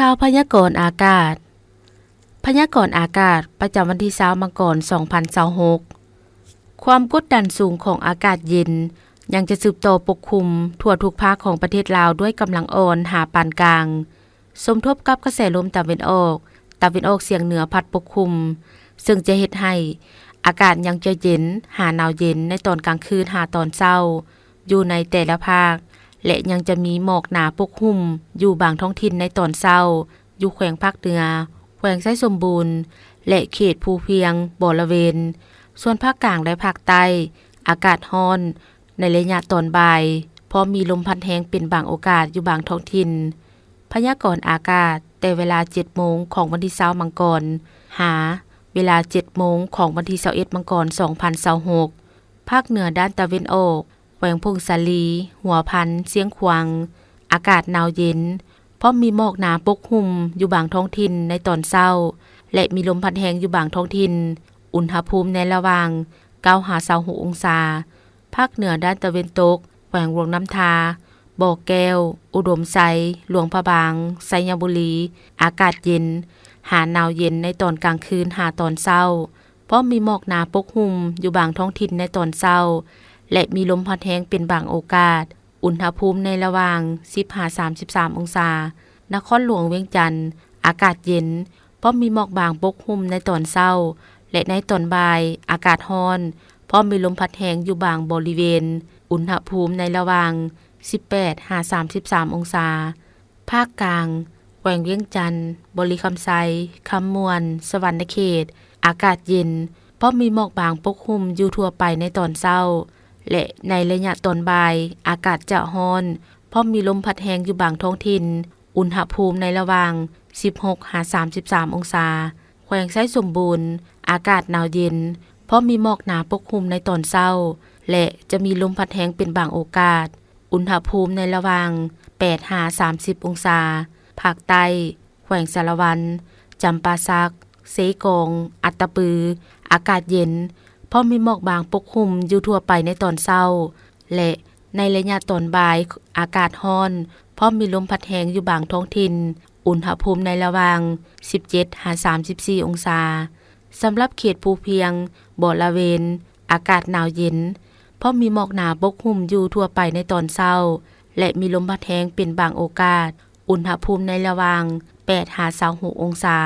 ຂ່າວພະຍາກອນອາກາດ. ພະຍາກອນອາກາດປະຈຳວັນທີຊາວມັງກອນ ສອງພັນຊາວຫົກ. ຄວາມກົດດັນສູງຂອງອາກາດເຢັນ ຍັງຈະສືບຕໍ່ປົກຄຸມທົ່ວທຸກພາກຂອງປະເທດລາວດ້ວຍກຳລັງອ່ອນຫາປານກາງ, ສົມທົບກັບກະແສລົມຕາເວັນອອກ, ຕາເວັນອອກສຽງເໜືອພັດປົກຄຸມ, ເຊິ່ງຈະເຮັດໃຫ້ອາກາດຍັງຈະເຢັນຫາໜາວເຢັນໃນຕອນກາງຄືນຫາຕອນເຊົ້າ ຢູ່ໃນແຕ່ລະພາກ ແລະ ຍັງຈະມີໝອກໜາປົກຫຸ້ມຢູ່ບາງທ້ອງຖິ່ນໃນຕອນເຊົ້າ ຢູ່ແຂວງພາກເໜືອ, ແຂວງໄຊສົມບູນ ແລະ ເຂດພູພຽງບໍລະເວນ. ສ່ວນພາກກາງ ແລະ ພາກໃຕ້ ອາກາດຮ້ອນໃນໄລຍະຕອນບ່າຍ, ພ້ອມມີລົມພັດແຮງເປັນບາງໂອກາດຢູ່ບາງທ້ອງຖິ່ນ. ພະຍາກອນອາກາດແຕ່ເວລາ ເຈັດໂມງຂອງວັນທີຊາວມັງກອນ ຫາ ເວລາ ເຈັດໂມງຂອງວັນທີຊາວເອັດມັງກອນ ສອງພັນຊາວຫົກ. ພາກເໜືອດ້ານຕາເວັນອອກ ແຂວງຜົ້ງສາລີ, ຫົວພັນ, ຊຽງຂວາງ ອາກາດໜາວເຢັນ, ພ້ອມມີໝອກໜາປົກຫຸ້ມຢູ່ບາງທ້ອງຖິ່ນໃນຕອນເຊົ້າ ແລະ ມີລົມພັດແຮງຢູ່ບາງທ້ອງຖິ່ນ, ອຸນຫະພູມໃນລະຫວ່າງ ເກົ້າຫາຊາວຫົກອົງສາ. ພາກເໜືອດ້ານຕາເວັນຕົກ ແຂວງຫຼວງນ້ຳທາ, ບໍ່ແກ້ວ, ອຸດົມໄຊ, ຫຼວງພະບາງ, ໄຊຍະບູລີ ອາກາດເຢັນຫາໜາວເຢັນໃນຕອນກາງຄືນຫາຕອນເຊົ້າ, ພ້ອມມີໝອກໜາປົກຫຸ້ມຢູ່ບາງທ້ອງຖິ່ນໃນຕອນເຊົ້າ ແລະ ມີລົມພັດແຮງເປັນບາງໂອກາດ, ອຸນຫະພູມໃນລະຫວ່າງ ສິບຫາສາມສິບສາມອົງສາ. ນະຄອນຫຼວງວຽງຈັນ ອາກາດເຢັນ, ພ້ອມມີໝອກບາງປົກຫຸ້ມໃນຕອນເຊົ້າ ແລະ ໃນຕອນບ່າຍ ອາກາດຮ້ອນ, ພ້ອມມີລົມພັດແຮງຢູ່ບາງບໍລິເວນ, ອຸນຫະພູມໃນລະຫວ່າງ ສິບແປດຫາສາມສິບສາມອົງສາ. ພາກກາງ ແຂວງວຽງຈັນ, ບໍລິຄຳໄຊ, ຄຳມ່ວນ, ສະຫວັນນະເຂດ ອາກາດເຢັນ, ພ້ອມມີໝອກບາງປົກຫຸ້ມຢູ່ທົ່ວໄປໃນຕອນເຊົ້າ ແລະ ໃນໄລຍະຕອນບ່າຍ ອາກາດຈະຮ້ອນ, ພ້ອມມີລົມພັດແຮງຢູ່ບາງທ້ອງຖິ່ນ, ອຸນຫະພູມໃນລະຫວ່າງ ສິບຫົກຫາສາມສິບສາມອົງສາ. ແຂວງໄຊສົມບູນ ອາກາດໜາວເຢັນ, ພ້ອມມີໝອກໜາປົກຫຸ້ມໃນຕອນເຊົ້າ ແລະ ຈະມີລົມພັດແຮງເປັນບາງໂອກາດ, ອຸນຫະພູມໃນລະຫວ່າງ ແປດຫາສາມສິບອົງສາ. ພາກໃຕ້ ແຂວງສາລະວັນ, ຈຳປາສັກ, ເຊກອງ, ອັດຕະປື ອາກາດເຢັນ, ພ້ອມມີໝອກບາງປົກຫຸ້ມຢູ່ທົ່ວໄປໃນຕອນເຊົ້າ ແລະ ໃນໄລຍະຕອນບ່າຍ ອາກາດຮ້ອນ, ພ້ອມມີລົມພັດແຮງຢູ່ບາງທ້ອງຖິ່ນ, ອຸນຫະພູມໃນລະຫວ່າງ ສິບເຈັດຫາສາມສິບສີ່ອົງສາ. ສຳລັບເຂດພູພຽງບໍລະເວນ ອາກາດໜາວເຢັນ, ພ້ອມມີໝອກໜາປົກຫຸ້ມຢູ່ທົ່ວໄປໃນຕອນເຊົ້າ ແລະ ມີລົມພັດແຮງເປັນບາງໂອກາດ, ອຸນຫະພູມໃນລະຫວ່າງ ແປດຫາຊາວຫົກອົງສາ.